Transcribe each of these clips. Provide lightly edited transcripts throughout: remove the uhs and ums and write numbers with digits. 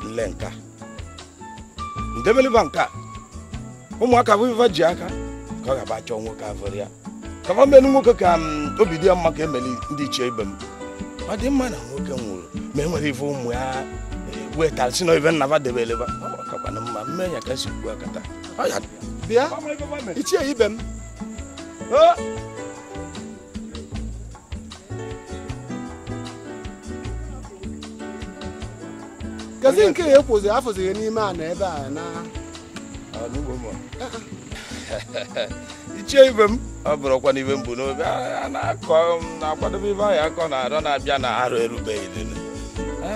Nle nka ndebeleba nka ụmụaka bụ ife ji aka ka ọ ga-aba achọ nwoke afọrọ ya ka fa melu nwoke ka obi dị ya mma ka emeli ndị ichie ibe m ọ dị mma na nwoke nwụrụ ma enwere ife ụmụ ya wetara si na ife nna fa debeleba ọ kakwana mma mme ya ka si kwu akata bịa ichie ibe m Kazi nke ya ekwuzi afọzighị n'ime a na ebe a na ichie ibe m ọ bụrụkwa na ibe m bụ n'obi a na-akọ na-akwadobe ibe ahụ akọ na arọ na-abịa na arụ erubeghị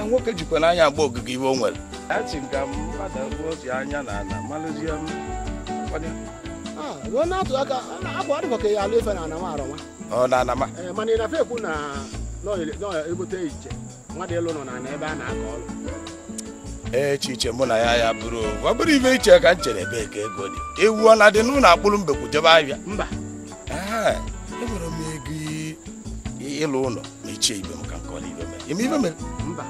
nwoke jikwa n'anya agba ogige ibe o nwere achị nka mmadụ otu anya na ana malụzie m ruo na-atụ aka akwa adịkwa ka ya alụ ife na anama arọnwa ọ na anama mana ị na-afe ekwu na egote iche mmadụ ịlụ nọ na ebe a na-akọ ọlụ echiche mụ na ya ya bụrụ ọ bụrụ ibe iche ka m chere ebe ka ego dị ewu ọ na-adị n'ụlọ akpụrụ mbekwu jebe ahịa mba enwere m ego ịlụ ụlọ na ichie ibe m ka nkọrọ ibe mere ime ibe mere mba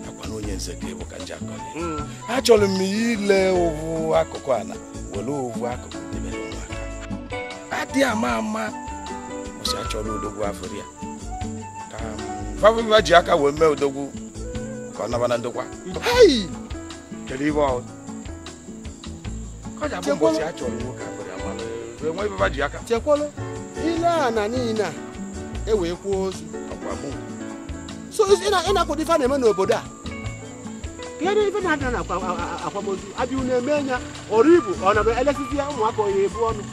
akwa na onye nze ka ịbụ ka nje akọrọ achọrọ m ile ovu akụkụ ala were ovu akụkụ debere ụmụaka adị ama ama ọsị achọrọ odogwu afọrọ ya ka fafafa ji aka wee mee odogwu ka ọ naba na ndokwa kedu ibe ọ kọja bụ mbọchị a chọrọ nwoke afọrọ ya mana enwe ibe ji aka chekwalụ ile a na niile a ewee kwuo ozu so ị na-akwado ife a na-eme n'obodo a kedu ife na-adịna na akwamozu abịa unu eme ya ọrụ ibu ọ na elesizi ya ụmụaka ya ebu ọnụ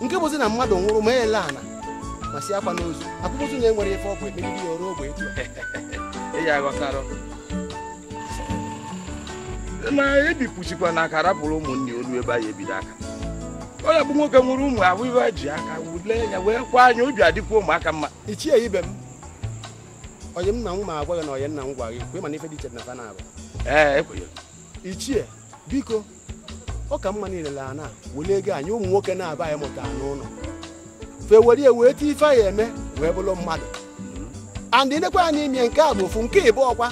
nke bụzi na mmadụ nwụrụ ma ele ana ma si akwa n'ozu akwamozu na-enwere ife ọgwụ emegide ya ọrụ ogbe etu a ya ghọtara na ebipụchikwa na aka rapụrụ ụmụnne olu ebe anyị ebido aka onye bụ nwoke nwụrụ ụmụ ahụ ibe ji aka wule ya wee kwa anya obi adịkwa ụmụaka mma ichie ibe m onye nna m ma agwa gị na onye nna m gwa gị kwe mana ife dị iche na fana abụ ee ekwenyere ichie biko ọ ka mma niile la na wele ego anyị ụmụ nwoke na-aba anyị mụtara n'ụlọ fe were ya wee tie ife anyị eme wee bụrụ mmadụ and ịnekwa ya n'ime nke a bụ ofu nke ịbụ ọkwa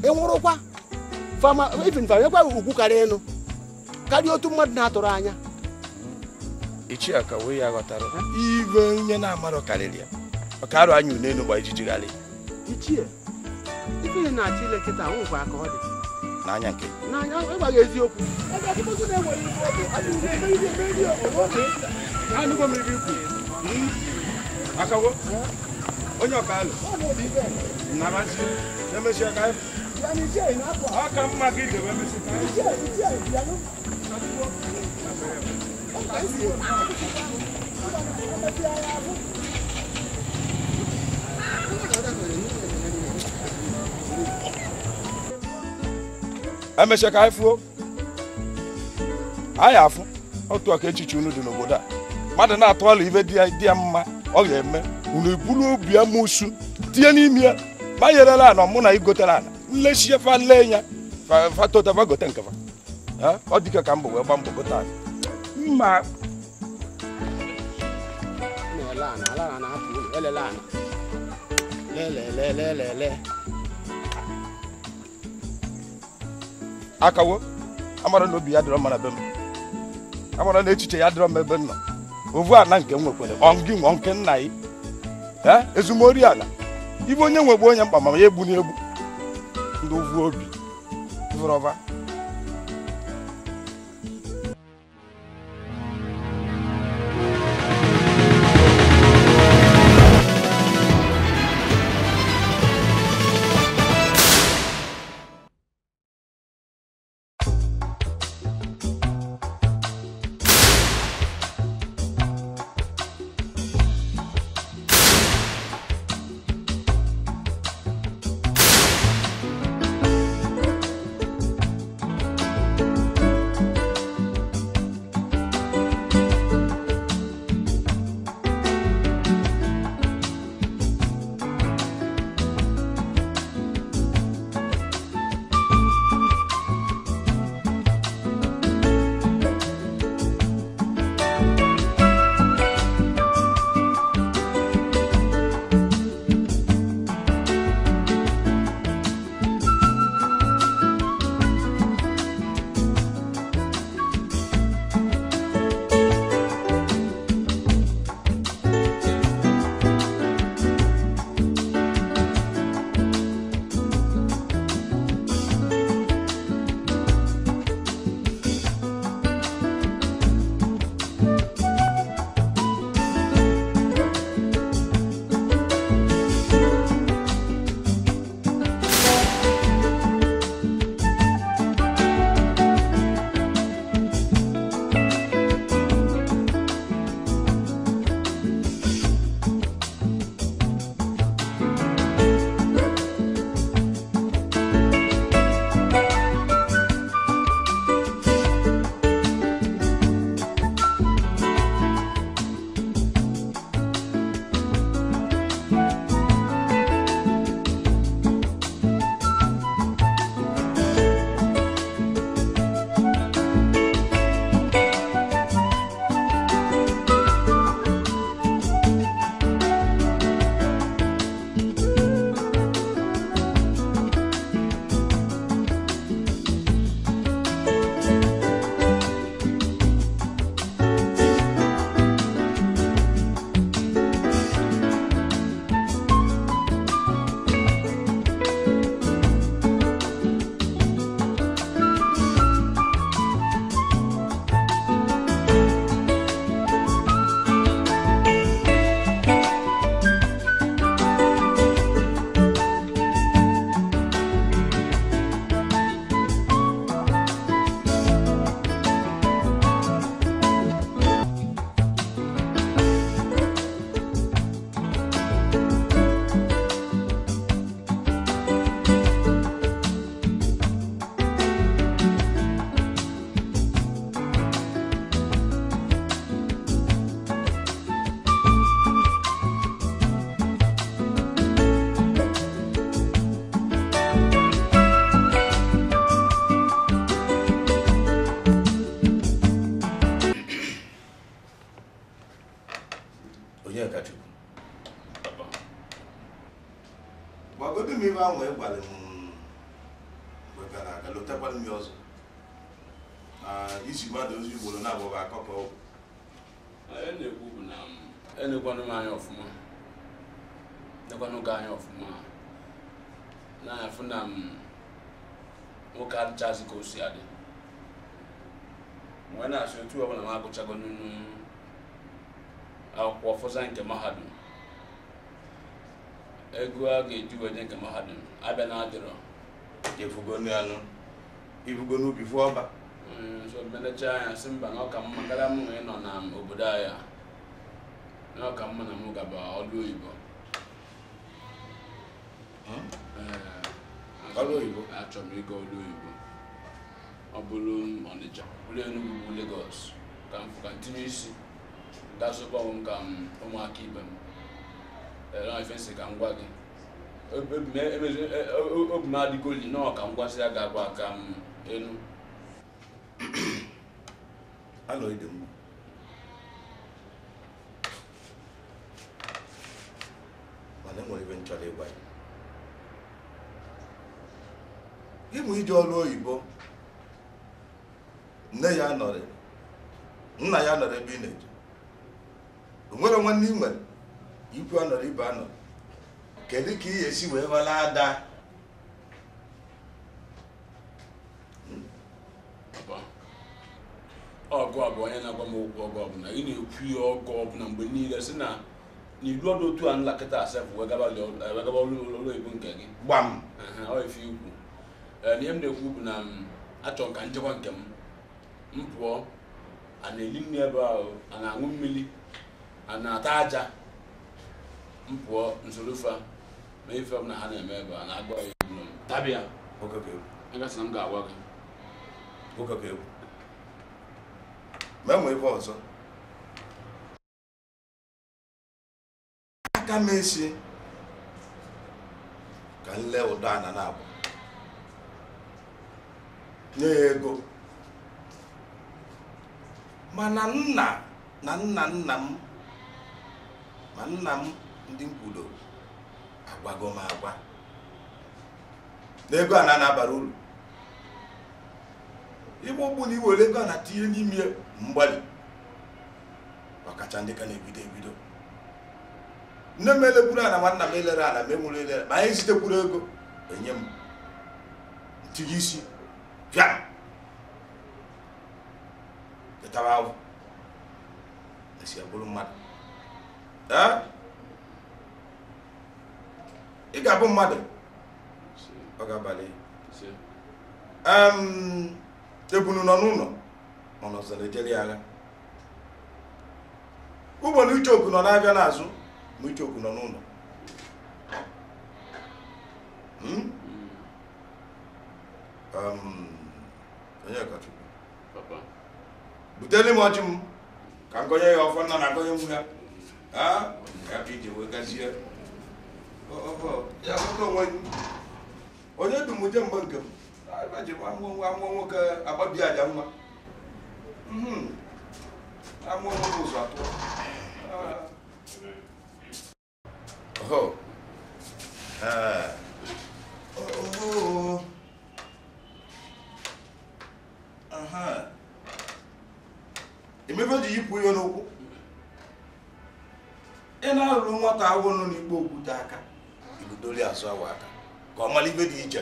ịnwụrụkwa fama ifin fama ekwa ugwu karịa ịnụ karịa otu mmadụ na-atụrụ anya ichie ka wee ya ghọtara ibe onye na-amarọ karịrị ya maka arụ anya unenu gba ijijigharị ichie ife ị na-achọ ile kịta nwụkwa ka ọ dị n'anya nke n'anya ịgbaghị eziokwu ebe akụkọ na-enwere ife ọ bụ anụgo m ibe ikwu akawo onye ọka alụ nnabazi emesịa ka ọ ka mma ka idebe emesịa ka emesịa ka anyị fụọ anyị afụ otu aka echiche unu dị n'obodo a mmadụ na-atụ alụ ibe dị ya mma ọ ga-eme unu ebulu obi amụsụ tinye n'ime ya ma yerela ana mụ na igotere ana nlechie fa lee ya fatota fa gote nke fa ọ dịka ka mbọ wee gba mbọ gote ana mma akawo amara na obi ya dịrọ mma na be m amara na echiche ya dịrọ mma ebe m nọ ovu ana nke m nwekwere ọ gị nwe nke nna gị ezumori ala ibe onye nwegbu onye mkpa ma ya egbu n'egbu ndị ovu obi vụrọva Onyekachukwu gwagodu m ibe ahụ ị gwara m mgbe gara aga lotekwara m ya ọzọ izi mmadụ ozi ugboro na-abụghị akọkọ ọgwụ. Na-ekwu bụ na enekwanụ m anya ọfụma nekwanụ gị anya ọfụma na-afụ na m nwoke adịchazi ka o si adị mgbe na-asị otu ọbụla m agụchago n'unu akwụkwọ fọza nke mahadum ego a ga-eji wee nye nke mahadum abịa na adịrọ ifugo n'ubi fụ ọba. So melecha anya sị mba na ọka mma karịa m nwee nọ na obodo anyị na ọka mma na m gaba ọrụ oyibo. Ọrụ oyibo? Achọrọ m ịga ọrụ oyibo. Ọ bụrụ Ọnịcha, bụrụ Enugu, bụ Lagos ka m ka ntinye isi gaa zụba onwe m ka ụmụaka ibe m. Ife nsị ka m gwa gị obi m adịgoli na ọ ka m gwasị ya ga-agwa ka m enu. Alọ ide mma. Mana enwere ibe m chọrọ ịgwa ya. Ịmụ ije ọrụ oyibo, nne ya nọrọ, nna ya nọrọ ebe ị na-eje. O nwere nwanne ị nwere, ikwu anọrọ ibe anọrọ. Kedu ka ị ga-esi wee ghọrọ ada? Ọgụ a bụ onye na-agwa m okwu ọgụ ọbụla ị na-ekwu ya ọgụ ọbụla mgbe niile sị na n'ilu ọdụ otu a nlakịta asef wee gaba ọrụ oyibo nke gị. Gbam! Ọ ife ikwu. Ihe m na-ekwu bụ na achọrọ ka nchekwa nke m m pụọ a na-eli nri ebe ahụ a na-aṅụ mmiri a na-ata aja m pụọ nsorofa ma ife ọbụla ha na-eme ebe a na-agwa ya egwu m tabịa agasị na m ga-agwa gị. Ma enwe ife ọzọ aka m esi ka m lee ụdọ ana na-abụ nye ya ego mana nna na nna nna m ma nna m ndị nkwudo agwago m agwa na ego ana na-abara uru. Igbe ogbu na iwere ego a na-atinye n'ime mgbalị ọkacha ndị ka na-ebido ebido. Nne m elekwuru ana ma nna m elere ana ma enwere elere ma anyị zitekwuru ego enye m ntinye isi bịa ketara ahụ esi abụrụ mmadụ. Ị ga-abụ mmadụ ọ ga-abalị. Ebunu nọ n'ụlọ mana ọzọ na-ejeli agha. Ugbo na ucheokwu nọ na-abịa n'azụ ma ucheokwu nọ n'ụlọ. Onyekachukwu butere m ọjị m ka m gọnye ya ọfọ nna na agọnye m ya ka ije wee gazie ya onwe onye dum je mgbe nke m amụọ nwoke agbabi aja nwa amụọ nwoke ụzọ atọ. Emefe ji yipụ ihe n'ụkwụ ị na-alụrụ nwata agwọ nọ n'ikpo okwute aka iludoli azụ awọ aka ka ọ mara ibe dị iche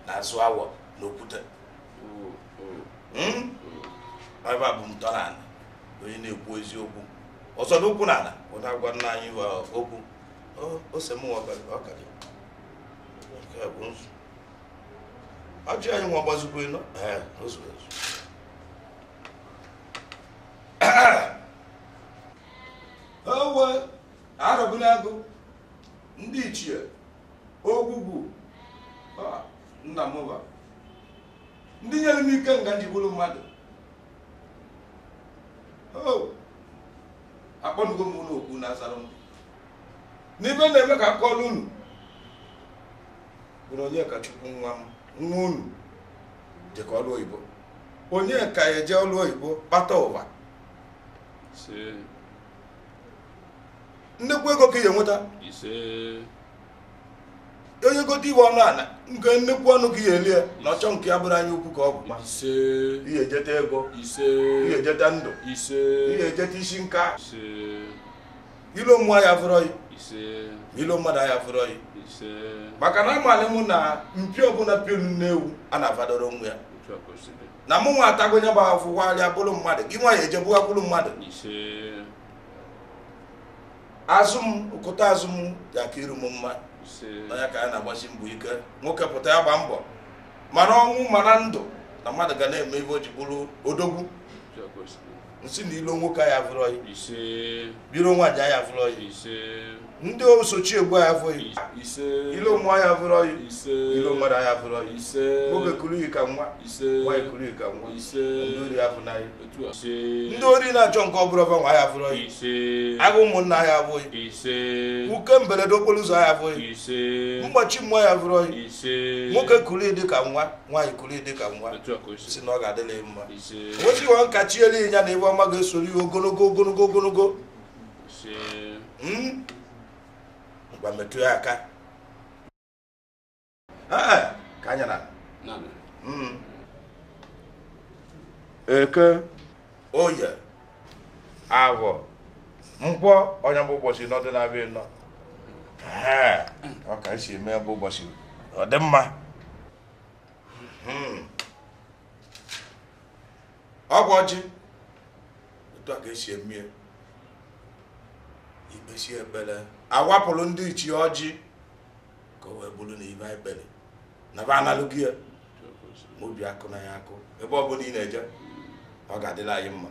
na azụ awọ na okwute. Ebe a bụ ntọala onye na-ekwu eziokwu ọzọdụ ụkwụ n'ala ọ na-agwa nna anyị okwu ose m bụ nzu ọjị anyị nwa gbazikwa ịnọ o zuru ezu. Owe arọbụnagụ ndị ichie ogwugwu nna m ụba ndị nyere m ike nga nji bụrụ mmadụ akpọnugo m ụlọ okwu na azara m n'ibe na-eme ka akọọlụ unu bụrụ Onyekachukwu nwa m nwa unu jekọ ọrụ oyibo. Onye ka eje ọrụ oyibo kpata ụwa. Nnekwu ego ka ị ga-enweta. Onye gote iwe ọnụ ala nke nnekwu ọnụ ka ị ga-eli ya na ọchọ nke ya bụrụ anya ukwu ka ọ bụ. Ị ga-ejeta ego. Ị ga-ejeta ndụ. Ị ga-ejeta isi nka. Ilo mmụọ ya fụrọ yi. Ilo mmadụ ya fụrọ yi. Maka na amalị mụ na mpi ọbụla piolu nne-ewu a na-afadoro onwe ya. Na mụ nwa atago nya bụ afụ warịa bụrụ mmadụ gị nwa ya eje bụgakwuru mmadụ. Azụ m ụkụta azụ m ya ka iru m mma. Onye ka ya na-agbasi mbọ ike nwoke pụta ya gba mbọ mana ọnwụ mana ndụ na mmadụ ga na-eme ife o ji bụrụ odogwu. Nsị na ilo nwoke ya fụrụ oyi. Biro nwaanyị ya fụrụ oyi. Ndị osochi egbu ya fụrụ oyi. Ilo mmụọ ya fụrụ oyi. Ilo mmadụ ya fụrụ oyi. Nwoke kuru yi ka nwa. Nwaanyị kuru yi ka nwa. Ndị ori ya fụnaghị. Ndị ori na-achọ nke ọ bụrụ ọfa nwa ya fụrụ oyi. Agụ ụmụnna ya afụ oyi. Uke mberede okporo ụzọ ya afụ oyi. Mgbachi mmụọ ya fụrụ oyi. Nwoke kuru dị ka nwa. Nwaanyị kuru dị ka nwa. Si na ọ ga-adịla mma. Nwoke nkachi elu ya na ebe ọma ga-esoro ihe ogologo ogologo ogologo. Ngwa metụ ya aka. Ka anya na. Eke, oye, avọ, nkwọ onye bụ ụbọchị nọ dị na-abịa nọ. Ọ ka esi eme bụ ụbọchị ọ dị mma. Ọgwụ ọjị otu a ka esi eme ikpesi ekpere awapụrụ ndị ichie ọjị ka o wee bụrụ na ibe ekpere na ba analụghị ya ma obi akụ na ya akụ ebe ọ bụla ị na-eje ọ ga-adịla anyị mma.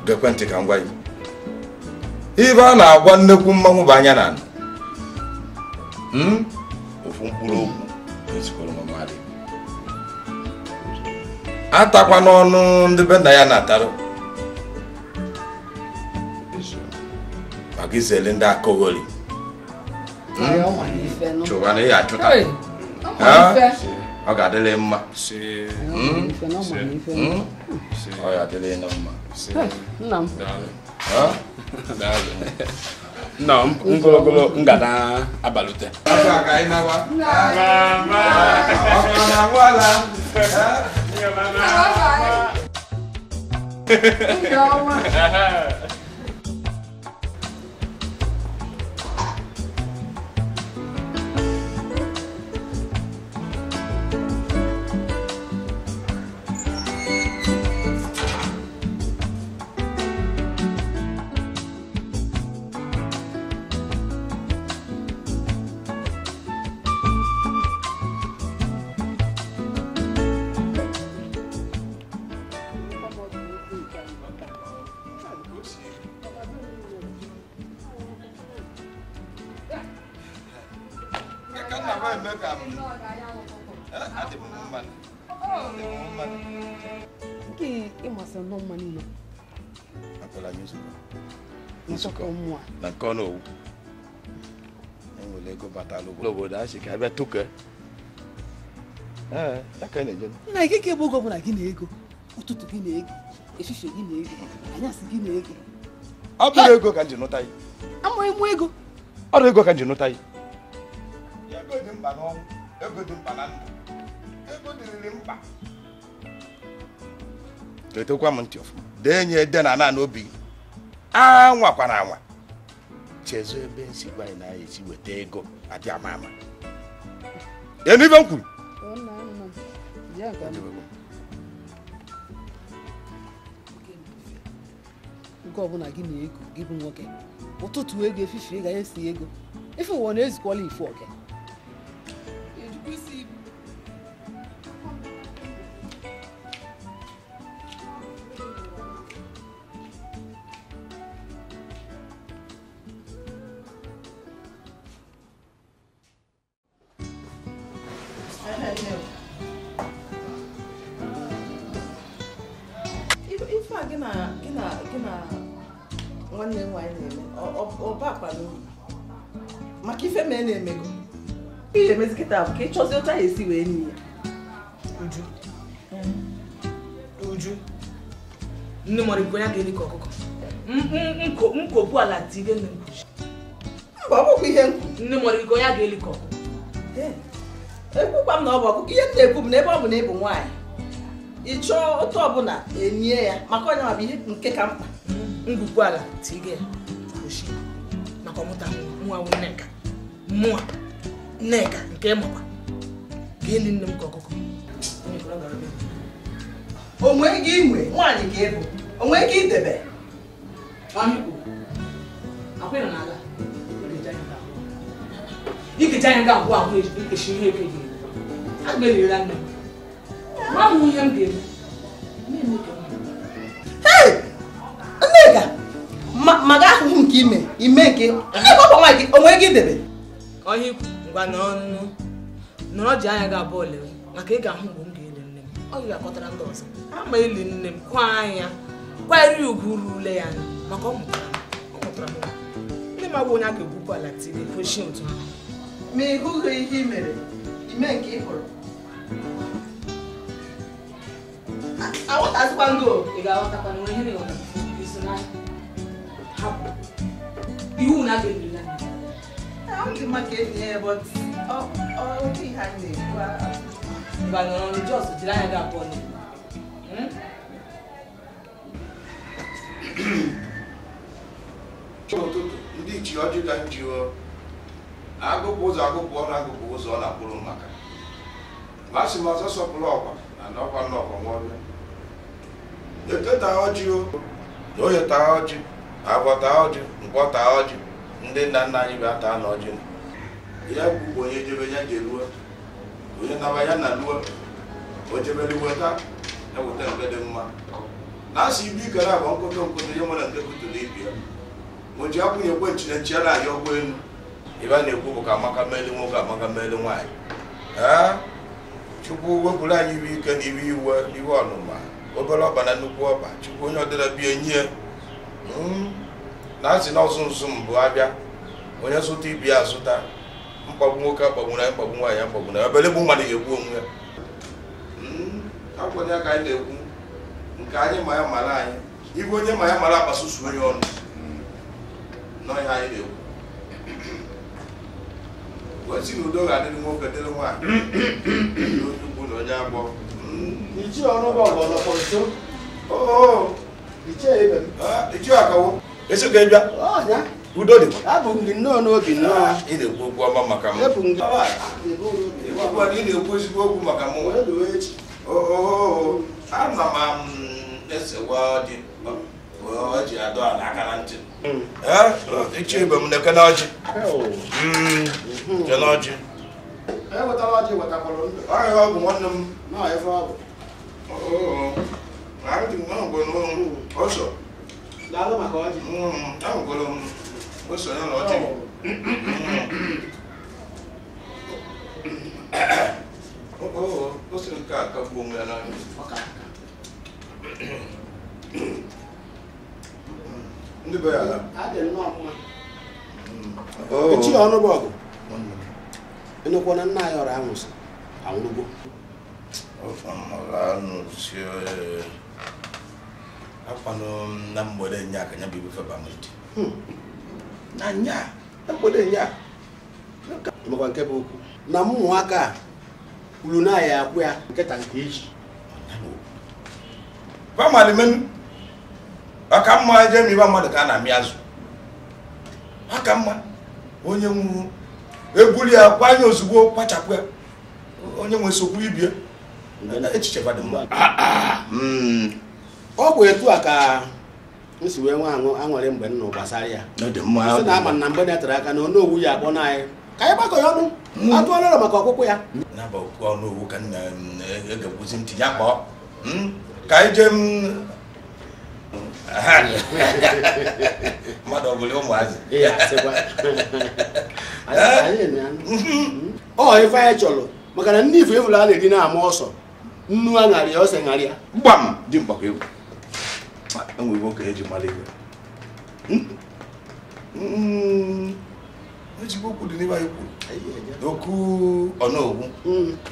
Gekwe ntị ka m gwa gị. Ibe a na-agwa nnekwu mmanwụ bụ anya na anụ. Ofu mkpụrụ okwu esikwara mmadụ. Atakwa n'ọnụ ndị be nna ya na-atarụ. Maka izele ndị akọghọli. Chụba na ya achụta. Ọ ga-adịrị mma. Ọ ga-adịrị na mma. Nna m. Nna m ngologolo ngada abalute. Na nke ọnụ owu enwere ego batara obodo a sị ka abịa tụke na ikike bụ oge ọbụla gị na ego ụtụtụ gị na ego efifie gị na ego anyasị gị na ego ọ bụrụ ego ka nji nụta ya amaghị mụ ego ọrụ ego ka nji nụta ya ego dị mkpa n'ọnwụ ego dị mkpa na ndụ ego dịrịrị mkpa letekwa m ntị ọfụma dee nye ede na ana n'obi gị anwakwana anwa chezo ebe nsi gwa anyị na ya esi weta ego adị ama ama enu ibe m kwuru oge ọbụla gị na ego gị bụ nwoke ụtụtụ ego efifie ga esi ego ife ụwa na-ezukwala ife oke nwanne m nwaanyị na-eme ọ bakwa n'uru maka ife mee na-emego ihe emezi kịta bụ ka ị chọzi otu ahụ esi wee nye ya. Uju Uju nne m ọrịkwa ya ga-eri ka ọkụkọ nkopụ ala tige nne m. Mba, ọ bụkwa ihe nkwu. Nne m ọrịkwa ya ga-eri ka ọkụkọ. Ekwukwa m na ọ bụ ọkụkọ. Ihe m na-ekwu bụ na ebe ọ bụ na ị bụ nwaanyị ị chọọ otu ọbụla enye ya maka onye ma bụ ihe nke ka mkpa. Ngwukwu ala tige ya oshi maka ọmụta nwa Nneka mụa Nneka nke makwa ga-eli nne m ka ọkụkọ. O nwee gị inwe nwaanyị ka ị bụ, o nwee gị idebe. Ikecha anya ga-agwụ agwụ eshi ihe eke ga-eri. A ga-elirila nne m. Ma ahụ ihe m ga-eme. Hey! Nneka! Ma ga ahụhụ nke ime, ime nke Nneka ọ bụ nwaanyị gị, o nwee gị idebe. Ọhịa ikwu ngwa nọrọ ji anya gị abụọ lewe maka ị ga-ahụ mgbe m ga-eli nne m. Ọ ga-akọtara ndị ọzọ. Ama eli nne m kwa anya kwanyere ugwu rule ya anya maka ọ mụtara m. Nne m abụ onye a ga-egwukwu ala tiri kwesị otu ahụ. Ma ị hụghị ihe i mere, ime nke ị hụrụ. Aghọtazikwa ngo. Ị ga-aghọtakwa na ihe na-aghọta isi na hapụ iwu na a ga-ebirila nne. Ọ dị mma ka enyi ya, but ọ dị ihe a na-ekwu. Ngwa nọrọ jọs jiri anya gị abụọ nne. Ụtụtụ ndị ichie ọjị ka m ji agụpụ ụzọ agụpụ ọnụ agụpụ ụzọ ọ na-akpụrụ maka ma asị m ọzọ sọpụrụ ọkwa na na ọkwa nna ọkwa nwa ọbịa eke taa ọjị o na oye taa ọjị agwọ taa ọjị nkwọ taa ọjị ndị nna nna anyị bịa taa na ọjị ya kwụ onye jebe ya jeruo onye naba ya na luo o jebere taa ya weta nke dị mma na asị ibu ikere agwa nkụtụ nkụtụ ihe nwere nke kụtụrụ ibi ya o ji akwụnye ekwe nchire nchi ya na-ayọ ọgwụ elu ebe a na-ekwu bụ ka amaka meeli nwoke amaka meeli nwaanyị. Ee, Chukwu wepụrụ anyị iwe ike na iwe iwe iwe ọnụma obere ọkpa na nnukwu ọkpa. Chukwu onye ọdịra bie nye na asị na ọzụ nzụ mbụ abịa onye zụta ibi ya azụta mkpagbu nwoke akpagburu anyị mkpagbu nwaanyị akpagburu anyị obere egbu mmadụ ga-egbu onwe ya. Akwụkwọ ya ka anyị na-ekwu nke anyị ma ya mara anyị ibe onye ma ya mara akpasusu onye ọnụ n'ọhịa anyị na-ekwu wee si na udo ga-adịrị nwoke dịrị nwaanyị onye ukwu na onye agbọ. Ichie ọnụ bụ ọgọ nọkwa nso. Ichie ibe m. Ichie akawo. Esi ka ị bịa. Udo dịkwa. Abụ m gị nnọọ n'obi nnọọ. Ị na-ekwu okwu ọma maka m. Ebu m gị. Ị na-ekwu ezigbo okwu maka m. Ana m esewa ọjị ọjị adọ ala aka na ntị. Ichie ibe m na-ekene ọjị. Kene ọjị. Ewetara ọjị wetakwara ndụ. Ọhịa ọ bụ nwanne m. Nọọ ife ọ bụ. Ọsọ. Daalụ maka ọjị. Ahụgoro m ose ya na ọjị. Ose nke a kagbuo onwe ya n'anya. Ndị be ya ala. Adị nnọọ mma. Ichie ọnụ bụ ọgụ. Ịnụkwa na nna anyị ọrụ anwụsị anwụrụgo. Akwanụ na mgbede nya ka nya bụ ife bamụdị. Na nya, na mgbede nya. Makwa nke bụ okwu. Na ụmụaka a kwuru na ya akwụ ya nkịta nke eji. Bamali aka mma eje m ibe mmadụ ka a na-amị azụ. Aka mma onye nwụrụ ebuli ya kwanye ozugbo kwachapụ ya onye nwe sokwu ibie echiche dị mma. Ọ bụ etu a ka m si wee nwe aṅụrị mgbe m nọ gbasara ya. Sị na ama na mgbe na-etere aka na onowu ya akpọ na anyị ka anyị gbakọ ya ọnụ atụọla ụlọ maka ọkwụkwụ ya. Na-aba okwu ọnụ ka m na-egekwuzi ntị ya kpọọ ka anyị jee mmadụ ọbụla ụmụazị. Ọ ife anyị chọrọ maka na ndị ifo ifụla a na-eri na-ama ọsọ nnu a ṅarị ya ose ṅarị ya. Gbam dị mkpa ka egwu enwe nwoke eji mara igwe Ezigbo okwu dị n'ebe anyị kwuru. Okwu ọnụogwu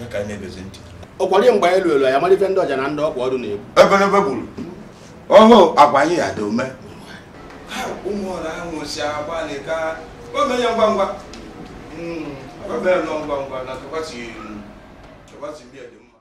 ya ka anyị na-egezi ntị. Ọkwari mgbe anyị lụrụ ya mara ife ndị ọja na ndị ọkwa ọdụ na-egbu. Ebe gburu. Ọhụ agwa anyị ya dị ome. Ụmụ ọra ahụ si agbalị ka o mee ya ngwa ngwa. O mee nọ ngwa ngwa na tụkwasị mmiri dị mma.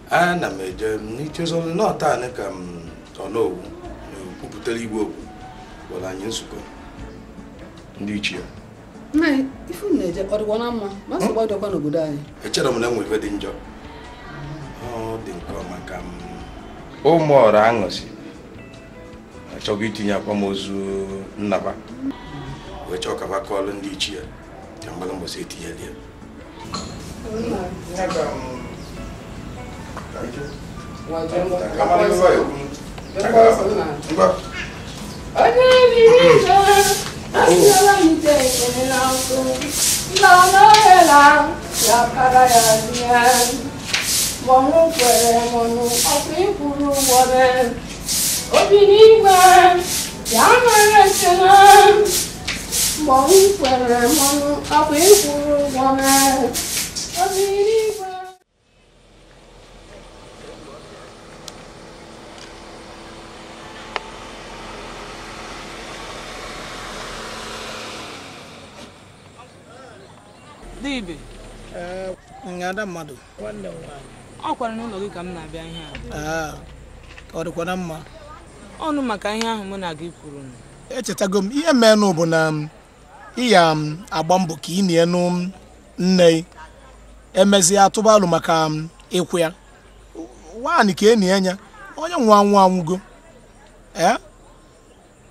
Ana m eje n'ichezọlụ nọta anyị ka m ọnọwu kwupụtara igwe okwu gwara anyị nzukọ ndị ichie. Nna ife unu na-eje ọ dịkwa na mma ma nsogbu adịkwa n'obodo anyị. Echere m na enwe ife dị njọ. Ọ dị nke ọma ka m ụmụ ọra aṅụsị achọghị itinye akwamozu nnaba wee chọọ ka ba kọọlụ ndị ichie ka mgbalụ mbọsị etinyela ya. Dibe. Ada mmadụ. Nwanne m nwaanyị. Ọ kwara n'ụlọ gị ka m na-abịa ihe a. Ọ dịkwa na mma. Ọnụ maka ihe ahụ mụ na gị kwuru. Echetago m ihe menụ bụ na iya agba mbọ ka ị na-enu nne emezie atụbalụ maka ịkwụ ya. Nwaanyị ka enyi ya onye nwa anwụ anwụgo.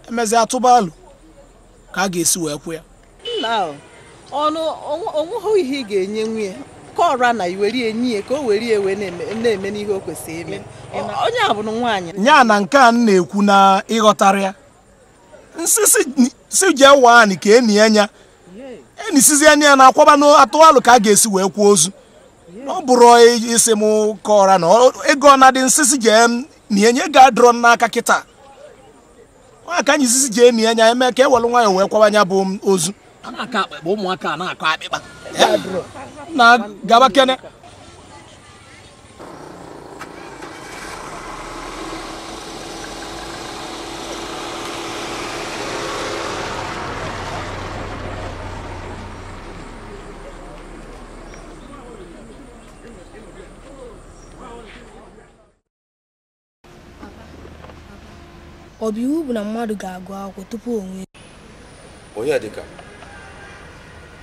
Emezie atụbalụ ka a ga-esi wee kwụ ya. Nna ọnụ onweghị ihe ị ga-enye nwunye ka ọra na iwere enyi ya ka o were ewe na-eme n'ihe o kwesịrị ime. Onye a bụ nwaanyị. Nya na nke a na-ekwu na ịghọtara ya. Nsisi si jee nwaanyị ka enyi ya enisizi anya ya na-akwaba n'atụalụ ka a ga-esi wee kwuo ozu. Ọ bụrụ isi m ka ọra na ego ọ na-adị nsisi jee na enye ga-adọrọ n'aka kịta. Nwa ka anyị sisi jee enyi ya eme ka e welu nwayọọ wee kwaba anya bụ ozu. Na-akọ akpịkpa ụmụaka na-akọ akpịkpa. Na gaba kene. Ọ bụ iwu bụ na mmadụ ga-agụ akwụkwọ tupu o nwee. Onye dịka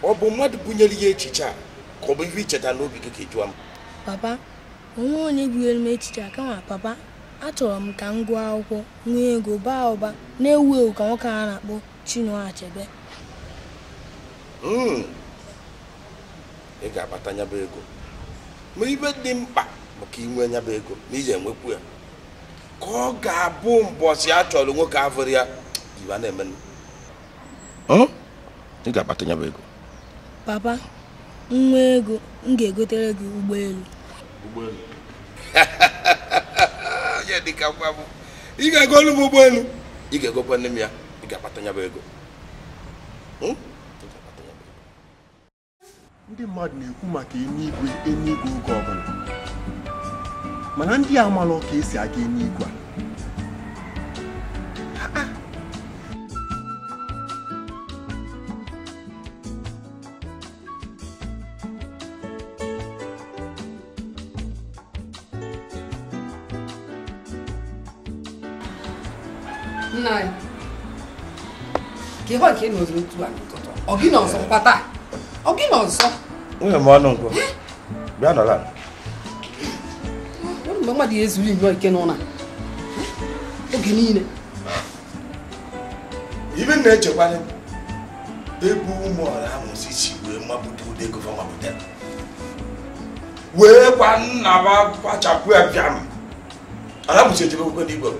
ọ bụ mmadụ bunyere ya echiche a ka ọ bụ ife icheta n'obi gị ka ị jụọ m. Papa, onwe onye bunyere m echiche a kama papa, achọrọ m ka m gụọ akwụkwọ nwee ego baa ụba na-ewu ewu ka nwoke a na-akpọ Chinua Achebe. Ị ga-akpata nya bụ ego ma ibe dị mkpa bụ ka ị nwee nya bụ ego na iji enwekwu ya ka ọ ga-abụ mbọsị a chọrọ nwoke afọrọ ya iwe na-eme. Ị ga-akpata nya bụ ego. Papa, nwa ego m ga-egotere gị ụgbọelu. Ụgbọelu? Onye dịka nwa m, ị ga-egolu m ụgbọelu. Ị ga-egokwa nne m ya, ị ga-akpata nya bụ ego. Ndị mmadụ na-ekwu maka eluigwe eluigwe oge ọbụla. Mana ndị amalụ ka esi aga eluigwe a. Nna anyị, ka ihe nke nọzọ otu a n'ụtụtụ, ọ gị nọzọ kwata, ọ gị nọzọ. Nwunye m ọnụ nkwụ, bịa nọrọ ala. Mgbe mmadụ ya ezuru nnọọ ike n'ụlọ oge niile. Ibe na-echekwa ebe ụmụ ọra ahụ si wee mapụta ụdị jide ego fa butere wee kwa nna ba kwachapụ ya bịa m ọra mụchi ejebego n'igwe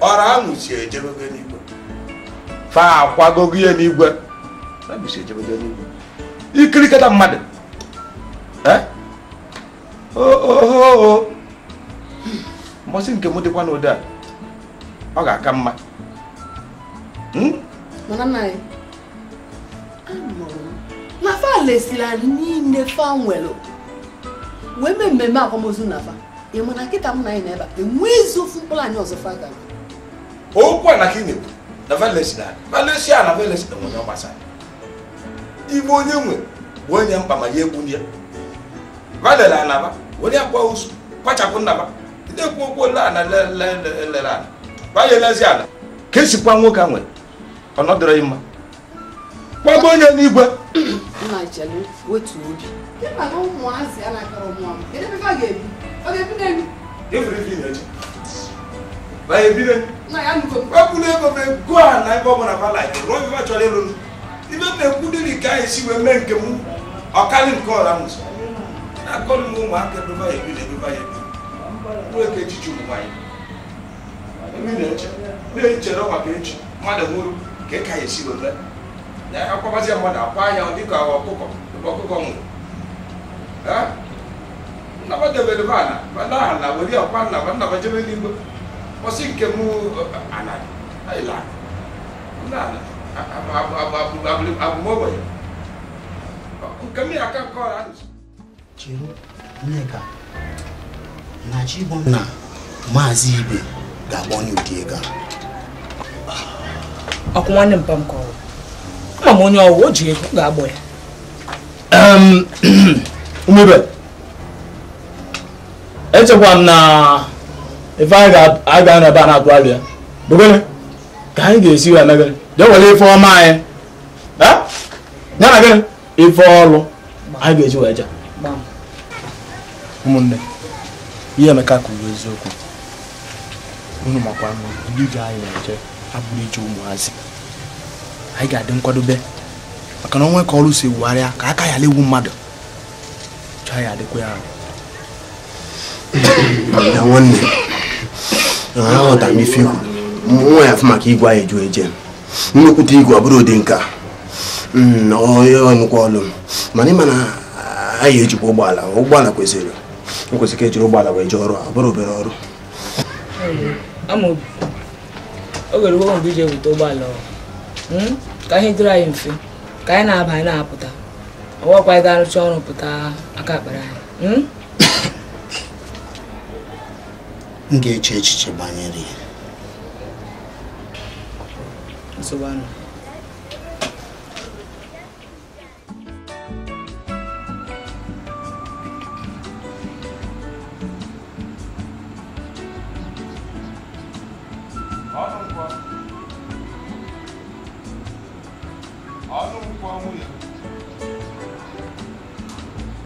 ọra mụchi ejebego n'igwe fa akwagogo ihe n'igwe ọra mụchi ejebego n'igwe ikirikata mmadụ o mbọsị nke m dịkwa n'ụdị a ọ ga-aka mma. Mana nna anyị anụrụ m na fa lesiri anyị niile fa nwere wee mee mmemme akwamozu na fa ị ma na kịta m na anyị na ebe a enweghịzi ofu mkpụrụ anyị ọzọ fa gara okwu a na ka ị na-ekwu na valesia na valesia na nwere gbasara ibe onye nwe bụ onye mkpa ma ya egbu ya valere anaba were akwa ozu kwachapụ nnaba ndị ekwu okwu ole ana lelere ana vayelezi ala ka esikwa nwoke a nwere ọnọdụrụ ya mma kwago onye n'igwe nna chere wetu obi maka ụmụazị a na-akọrọ ụmụ m kedu ebe fa ga-ebi ọ ga-ebi n'elu wepụrụ ego m ego a na ebe ọ bụla falaik rụọ ife chọrọ ịlụ ibe m na-ekwu dịrị ka anyị si wee mee nke m ọkarị nke ọra m nso na-akọrọ m ụmụaka ebe fa ebi na ebe fa ebi nwee ka echiche ụmụ nwaanyị na-echere maka echi mmadụ nwụrụ ka ị ka ya esi wee mee na akwabazi mmadụ akwa anya dịka ọkụkọ ebe ọkụkọ nwụrụ nnaba debere be ala bada ala were ọkwa nnaba nnaba jebe n'igwe kwụsị nke m ala ala abụmogbenye nke m ya aka nke ọra chere Nneka na Chibom na Maazị Ibe ga-agba onye ụdị ego a. Ọkụ nwanne mpa m kọrọ ama m onye ọwụ o ji ego ga-agbọ ya. Umibe echekwa m na ife anyị ga-anọ ebe a na-atụ alụ ya bụ gịnị ka anyị ga-esi wee mee gịnị jee were ife ọma anyị ya na gịnị ife ọlụ anyị ga-eji wee jee. Ụmụnne ihe Emeka kwuru eziokwu unu makwa ndị ije anyị na-eje abụrụ ije ụmụazị anyị ga-adị nkwadobe maka na onwe ka ọrụ si ewugharịa ka aka ya lewu mmadụ chọọ ya adịkwa ya. Ya nwanne aghọtara m ife ikwu nwa ya afụ maka igwe anyị eju eje nnukwute igwe ọ bụrụ ụdị nka nnukwu ọlụ mana ịma na anyị ejikwa ụgbọala ụgbọala kwesịrị nkwesịrị ka ejiri ụgbọala wee jee ọrụ a ọ bụrụ obere ọrụ. Amaobi oge ruo mgbe iji ewute ụgbọala ka ihe dịrị anyị mfe ka anyị na-aba anyị na-apụta ọwakwa anyị ga-arụcha ọrụ pụta aka akpara anyị. M ga-eche echiche banyere ya. Nsogbu anụ.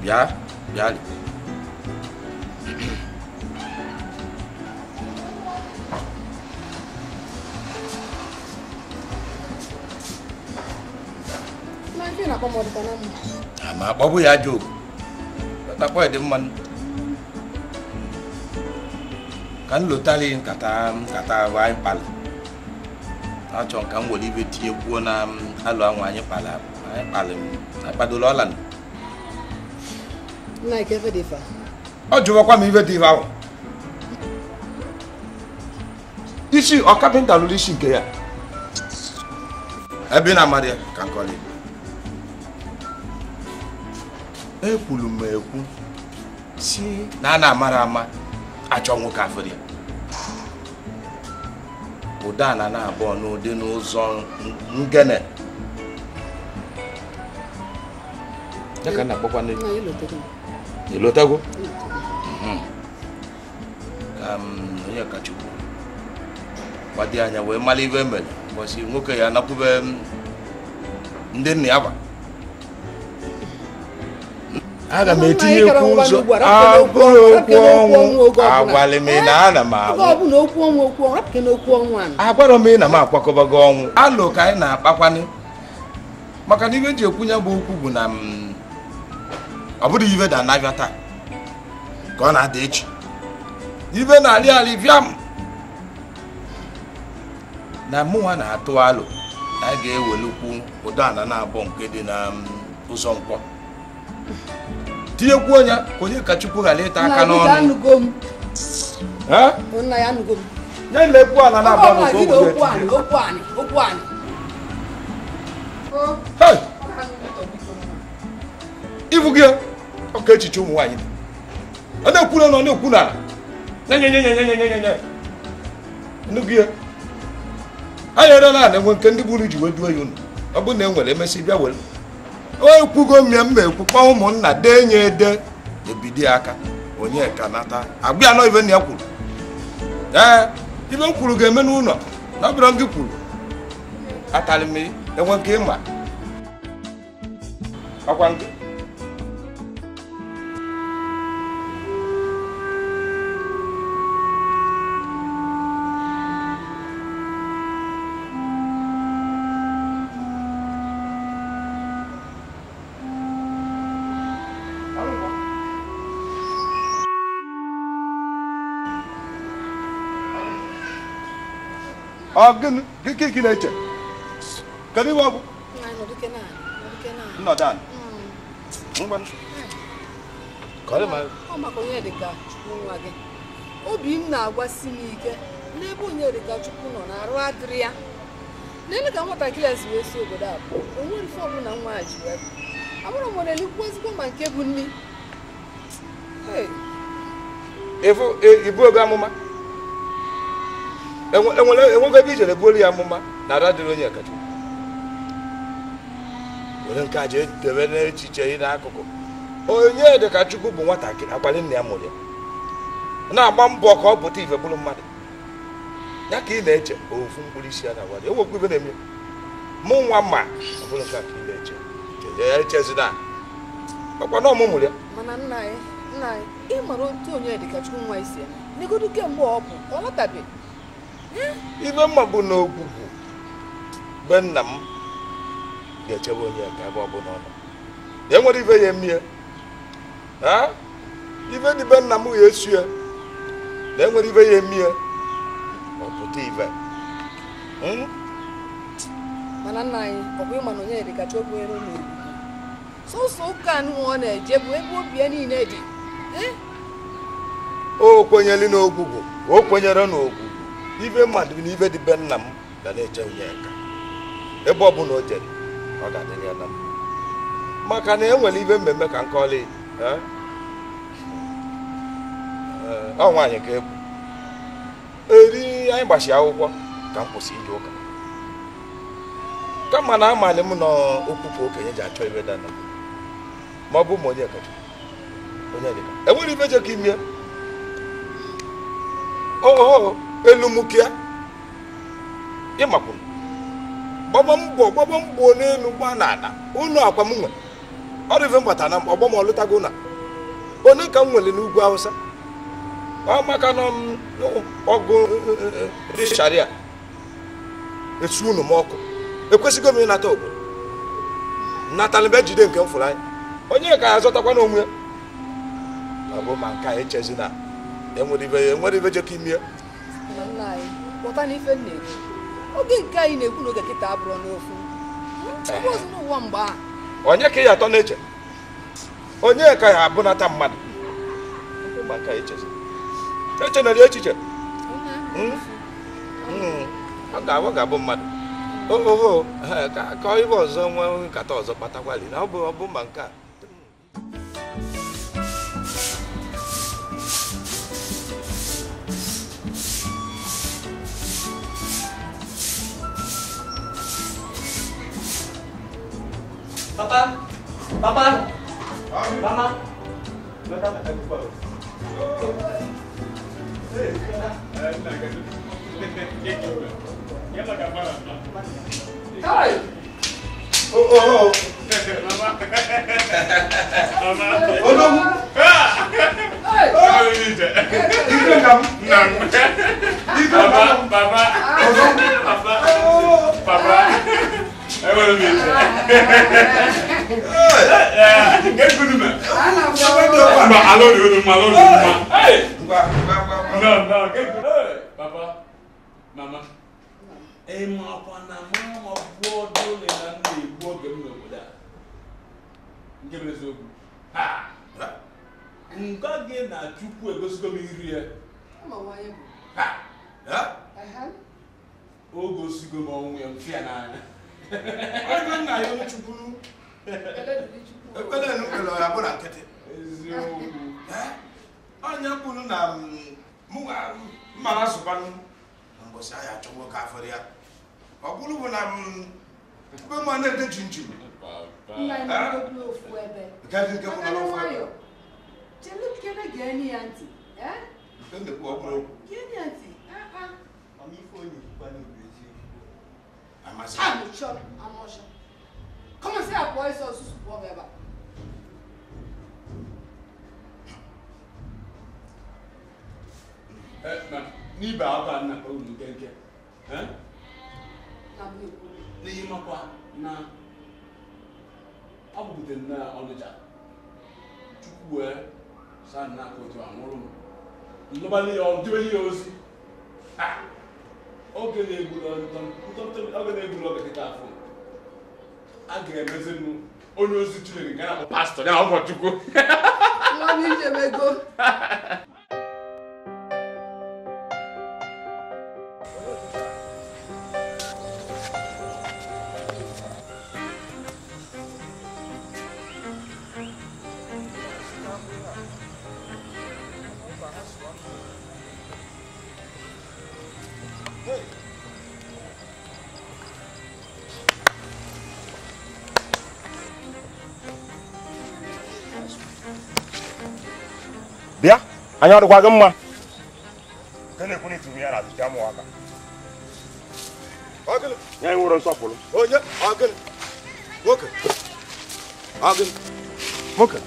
Bịa bịa ma akpọbụ ya ajọ oku akpọ ya dị mma ka m lotara nkata nkata anyị kpalị achọ ka m were ibe tinye kwuo na alụ anwụ anyị kpalị anyị kpalị akpadola ọla ọ jụwakwa m ibe dị ife ahụ isi ọ kapịnta lụrụ isi nke ya ebe ị na-amarị ya ka nkọli ekwuru m ekwu si na a na-amara ama achọ nwoke afọ ya ụda na na-abụọ n'ụdị n'ụzọ ngene ya ka na-akpọkwa ịlọtago ka onye kachukwu gbado anya wee mara ibe mere ụbọchị nwoke ya nakwube ndị nna ya ba aga m etinyekwu ụzọ abụrụ okwu ọnwụ agwalị m na ana m anwụ agwara m na m akwakọbago ọnwụ alụ ka anyị na-akpakwanị Maka na ibe ji ekwu ya bụ okwu bụ na ọ bụrụ ibe da na-abịa taa ka ọ na-ada echi. Ibe na-alị alị bịa m na mụnwa na-atụ alụ a ga-ewelukwu ụdọ ana na-abụ nke dị na ụzọ nkwọ tinyekwuo ya ka onye ka Chukwu ghara ịta aka n'ọnụ. Ya na-ekwu ala na-abụ okwu. Ibu gị ọka echiche ụmụ nwaanyị ọ na-ekwu na ọ na-ekwu na nye nnukwu ya anyị erela na enwe nke ndị buru ji wee duo ya unu ọ bụrụ na e nwere emesị bịa were o ekwugo m ya mma ekwu kpọọ ụmụnna dee nye ede ebido aka onye ka nata agwa ya nọ ibe na ya kwuru. Ee, ibe m kwuru ga-eme n'ụlọ na ọ bụrụ gị kwuru atalị m enwe nke ịma ọkwa nke ọ gịnị ka ị na-eche? Kedu ihe ọ bụ? Nnọdụ ala. Ọ maka Onyedika Chukwu nwa gị. Obi m na-agwasi m ike n'ebe Onyedika Chukwu nọ na arụ adịrị ya. N'elu ka nwatakịrị a si wee si obodo a pụọ, o nwere ife ọbụla nwa a ji wee pụọ. Amụrụ m na-elikwu ezigbo ma nke bụ nni. Ibu oge amụma enwego ebe ijere buolu ya amụma na ara dịrị onye kacha were nke a jee debe n'echiche ị n'akụkụ. Onyedika Chukwu bụ nwatakịrị akwali nna ya mụrụ ya na-agba mbọ ka ọ pụta ife bụrụ mmadụ ya ka ị na-eche ofu mkpụrụ isi ya na-agwa enwekwu ibe na-eme mụ nwa ma ọ bụrụ nke a ka ị na-eche echezina ọkwa na ọmụ mụrụ ya. Mana nna anyị ị mara otu Onyedika Chukwu nwa isi eme negodu kemgbe ọ bụ ọ lọtabeghị. Ibe mma bụ na ogwugwu be nna m ga-echebe onye ka ebe ọ bụla ọ nọ e nwere ibe ya emie ibe dị be nna m ya esu ya na enwere ibe ya emie ọ pụta ibe. Mana nna anyị ọ bụ ịma na Onyedika Chukwu nwere ụlọ ogwugwu sọsọ ụka anụ ọ na-eje bụ ebe obi ya niile dị. O kwenyere n'ogwugwu o kwenyere n'ogwugwu ibe mmadụ na ibe dị be nna m ga na-eche Onyeka ebe ọ bụla o jere ọ ga-adịrị ya na mma maka na e nwere ibe mmemme ka nkọli ọ nwaanyị ka egwu eri anyị gbachi akwụkwọ ka m kwụsị ije ụka kama na amalị m na okwupụ okenye ji achọ ibe dana ma ọ bụ ma Onyeka Onyedika enwere ibe je ka ime ooo elu mukia ịmakwuru gbaba mbọ n'elu gba n'ala ụlọ akwa m nwe ọrụ ife mgbata na ọgbọ m ọlụtago na onye ka m nwere n'ugwu Awụsa ọ maka na ọgụ ndị sharia esu unu m ọkụ ekwesịgo m ịnata obodo natala jide nke m fụrụ anya onye ka ya zọtakwa n'onwe ya ọ bụ ma nke a echezina enwere ibe jekọ ime. Nna anyị kpọta n'ife m na-ekwu oge nke anyị na-ekwu n'oge kịta abụrụ n'ofu ọzọ n'ụwa mgbe a onye ka ya atọ na-eche onye ka ya abụnata mmadụ ma nke a echezi echenere echiche ọ ga-abụ mmadụ oho ka ibe ọzọ nwee nkata ọzọ kpatakwali na ọ bụ ma nke a. Papa, papa, mama. Hi. Oh, oh, oh. Mama. Papa. Papa. Papa. Papa, mama, mama nke gị na Chukwu egosigo m iri ya. O gosigo m ọnwụ ya mfe ya n'anya. Nna ya Chukwu. Ekpere na ya bụ na nkịtị. Eziokwu. Onye kwuru na mma na-asụkwanụ na mbọsị ahịa achọ nwoke afọrọ ya. Ọ bụrụ bụ na mgbe mma na-ede chinchim. Nna ya ofu ebe. Come and say a voice or whatever. N'ibe aba na unu nkenke. N'ihe makwa na ọ bụbutere na Ọnịcha. Chukwu wee saa na aka otu anwụrụ m. Ndọbali ya ọdịbeli ya ozi. Oge na-egburu oge kịta afọ. A ga-emezi m onye ozi Chineke nke na-akpọ pastọ ya ụkọchukwu. Nwa m ijemego. Bịa, anyị ọdịkwa gị mma. Nke na-ekwu na ituru ya na azụcha mụ aka. Ya nwere nsọpụrụ. Onye nwoke. Nwoke.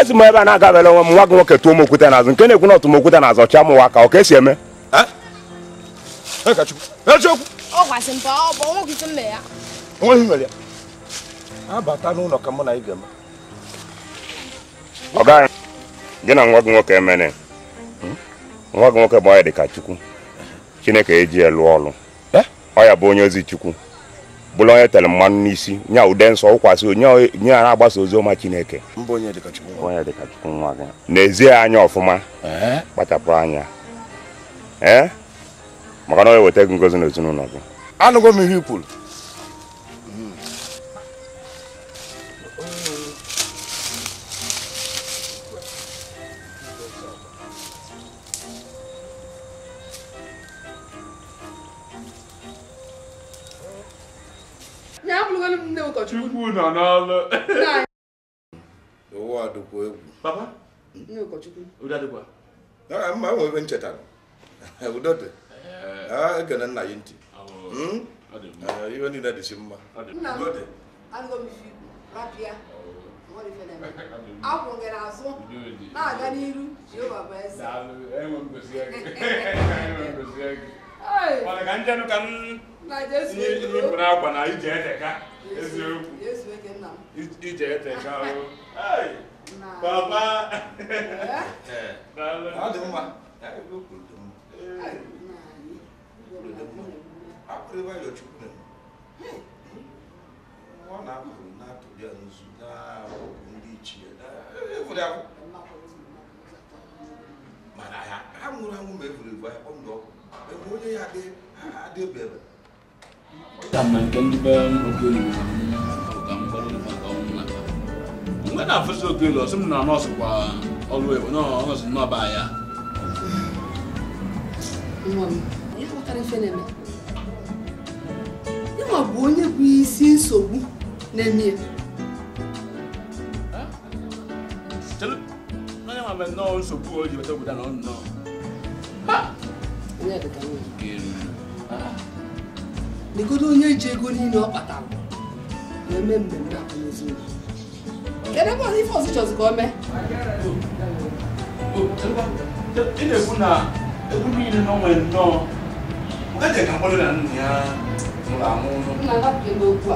Ezi m ebe a na-agabela onwe m nwa gị nwoke tụọ m okwute n'azụ nke na-ekwu na ọtụ m okwute n'azụ ọcha mụ aka ọ ka esi eme. Ọ gwasị mpa ọ bụ nwoke isi mme ya. Onweghị mere ya. Abata n'ụlọ ka mụ na ị ga-eme. Ọ gaghị. Gị na nwa gị nwoke emene. Nwa gị nwoke bụ onye dị ka Chukwu. Chineke eji ya lụọ ọlụ. Ọ ya bụ onye ozi Chukwu. Bụrụ onye tere mmanụ n'isi, nya ude nsọ ụkwasị onye nye na-agbasa ozi ọma Chineke. Mbụ onye dị ka Chukwu. Onye dị ka Chukwu nwa gị. N'ezie anya ọfụma. Kpachapụ anya. Maka na ọ eweta gị ngozi n'ezinụlọ gị. Anụgo m ihe i kwuru. Chukwu nọ n'ọlụ. Ụwa dịkwa egwu. Papa? Nne ụkọchukwu. Udo adịkwa. Mma nwe ebe m chetara. Udo dị. Ekene nna ya ntị. Ihe niile dịsị mma. Nna m, anụgo m ife ikwu, rapịa. Akwụ gị n'azụ na-aga n'iru Jehova bụ eze. Mana ka njenụ ka m ihe bụ n'akwa na ije eteka eziokwu. Ije eteka o. Papa. Ọ dị mma. Ọ na-apụ na-atụli ya nzu na-awụpụ ndị ichie mana ha nwụrụ anwụ ma evuru evu ya kpọm ọkụ ebe onye ya adị ebe ebe. Ka m na nke ndị be Okelu ka m kwado maka ọnwụ na mgbe na-afụzi Okelu ọsị m na nọọsụ kwa ọrụ ebe nọọsụ n'ọba ya. Nwa m, ya ghọtara ife na-eme. Ịnwa bụ onye bụ isi nsogbu na-eme ya. Onye nwa bụ nnọọ nsogbu o ji weta obodo na ọ nnọọ. Onye dị ka nwa. Negodo onye ji ego niile ọ kpatara na-eme mmemme akwamozu. Kedu ebe ọzọ ife ọzọ chọzị ka o mee? Ị na-ekwu na egwu niile na onwe nnọọ. Nke ka mkpọrọ na nna ya nwụrụ anwụ. Nna hapụ n'okwu a.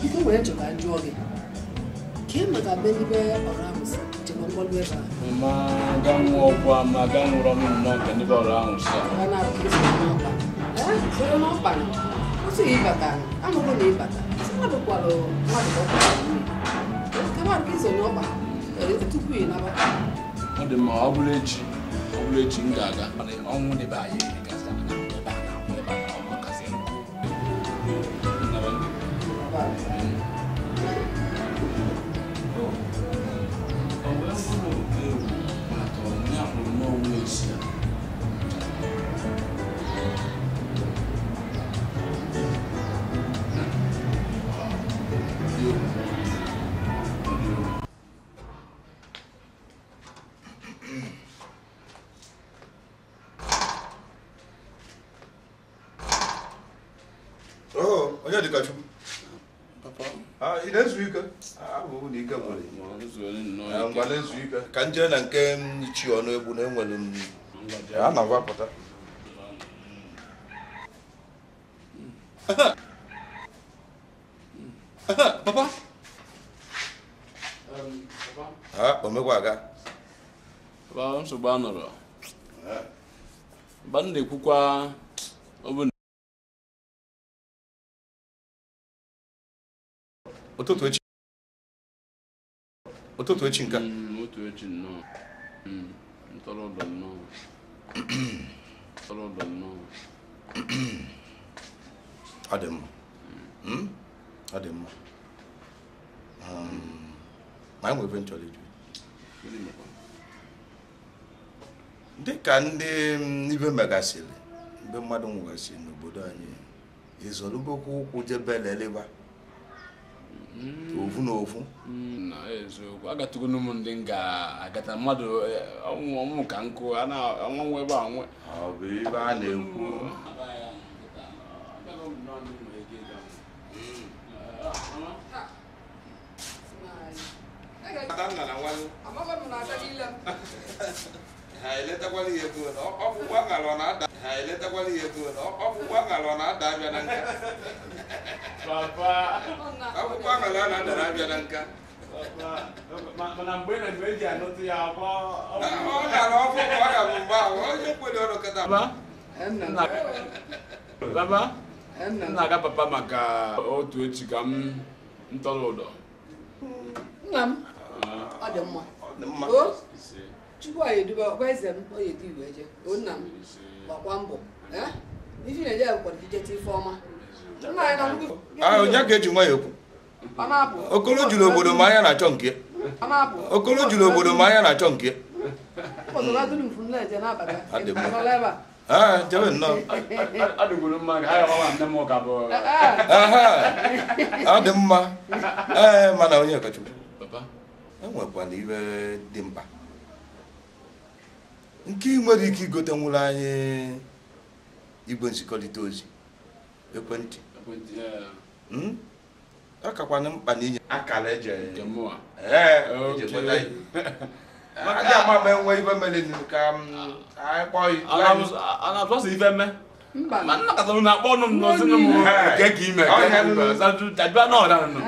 Biko nwere nchọ ka m jụọ gị. Ka maka be ndị be ọrụ ahụ si chekwa mkpọlụ ebe a. Ma ga nwụọ ọkwa ma ga nwụrụ ọnụ nnọọ nke ndị be ọrụ ahụ si. Ọ na-abụ ka esi n'ọkpa. Ee, soro n'ọkpa na. Ọ sịghị ịbata, amụgo na ịbata. Sị mmadụ kwalụ mmadụ ka ọ kwalụ nwunye. Ka mmadụ ka iso n'ọkpa tupu ị naba. Ọ dị mma, ọ bụrụ echi m ga-aga. Mana ọnwụ dị be anyị gasị na ebe a na-akwụ ebe a na ọ kasị nkụ. Oh, onye dịka Chukwu. Papa. Ị na-ezu ike? Abụ na ike nwere. Ngwa na-ezu ike. Ka m jee na nke ichi ọnụ egbu na enwere m. A na-agwapụta. Papa. Ha, o mekwa aga. Papa, nsogbu anọrọ. Mba m na-ekwukwa ọ bụ ụtụtụ echi. Ụtụtụ echi nke a. Otu echi nnọọ. Ntọrọ ụdọ nnọọ. Ntọrọ ụdọ nnọọ. Ọ dị mma. Ọ dị mma. Ma anyị nwere nchọrọ ịjụ. Dị ka ndị ibe megasịrị, mgbe mmadụ nwụgasịrị n'obodo anyị, ịzọrụbokwa ụkwụ jebe leleba. Ofu na ofu. Na eziokwu, agatụgo m ndị m ga-agata mmadụ ọnwụ ka nkụ a na-anwanwe ebe a nwe. Ọ bụ ibe a na-ekwu. Ha eletakwala ihe ego na ọkpụkpụ aṅara ọ na-ada. Ha eletakwala ihe ego na ọkpụkpụ aṅara ọ na-ada abịa na nka. Papa. Ọkpụkpụ aṅara ọ na-adara abịa na nka. Mana mgbe na mgbe eji anụtụ ya akwa. Ọ dara ọfụ ka ọ ga-abụ mgbe ahụ onye kwere ọrụ kịta. Papa. M na-aga papa maka otu echi ka m ntọrọ ụdọ. Nna m, ọ dị mma. Ọ dị mma. Chukwu anyị eduba ọkwa eze m ọ ya edu iwe eje. O nna m gbakwa mbọ. Ife na-eje kwara ijete ife ọma. Nna anyị na nnukwu. Onye ka eji nwa ya ekwu? Ọ na-apụ. Okolo juru obodo ma anya na-achọ nke ya. Ọ na-apụ. Okolo juru obodo ma anya na-achọ nke ya. Ụbọchị na-adịrị mfu na-eje n'abata. Ọ dị mma. Nọrọ ebe a. Jebe nnọọ. Ọ dịgoro mma ka ha ya nne m ka bụ. Ọ dị mma. Ee, mana onye Chukwu. Papa. Enwekwana ibe dị mkpa. Nke ị nwere ike igote nwụrụ anyị igwe nzikọrịta ozi ekwentị. Ọ kakwana mkpa na inye akara eji adị ama m enwe ibe mere ka anyị kpọọ a na-atụsị ife mme ma nna katara na akpọ ọnụ m n'ozi m nke ka ime jajụa na ọda nụ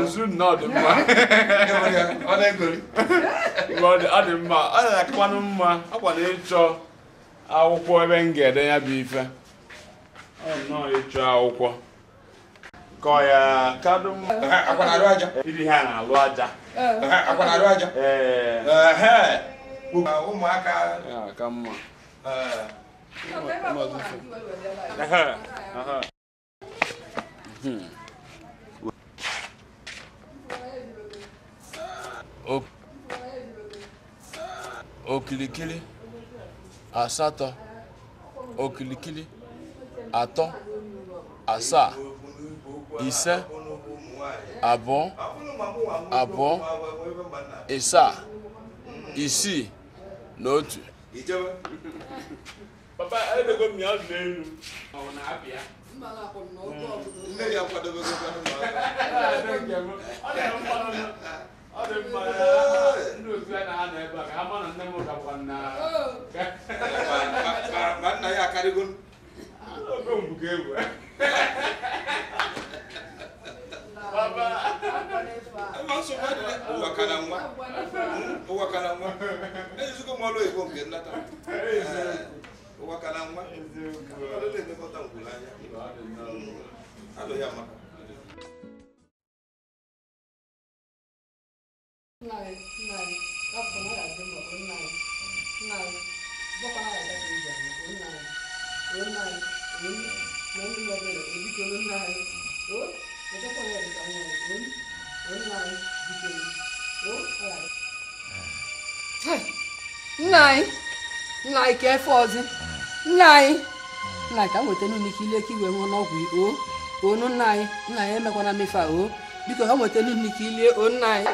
nzu na ọ dị mma ọ dị mma ọ na-akakwanụ mma ọkwa na ịchọ akwụkwọ ebe m ga-ede ya bụ ife ọ nnọọ ịchọ akwụkwọ kọ ya kadụ iri ha na-alụ aja aja ụmụaka ka mma. Okilikili asatọ okilikili 3 7 5 2 2 7 6 na 1. Papa, edego m ya n'elu. Ọ na-abịa. Nne ya kwadobego kwanụ ma. Ọ dị mma. Ndị otu ya na ha nọ ebe a ka ha ma na nne m gakwa na. Ma nna ya akarịgo. Ogo mgbu ka egwu. Nsogbu adịrị, ụwa ka na nwa. Ụwa ka na nwa. Ejizigo m ọrụ oyibo nke nnata. Ụwa ka na nwa. Ọrụ na-emekọta ngwuru anya. Alụ ya maka. Nna anyị ka efe ọzọ. Nna anyị ka m weta n'ụlọ ike ile ka iwe nwụọ n'ọgwụ o onu nna anyị emekwana mmefe a o biko ka m weta n'ụlọ ike ilie o nna anyị.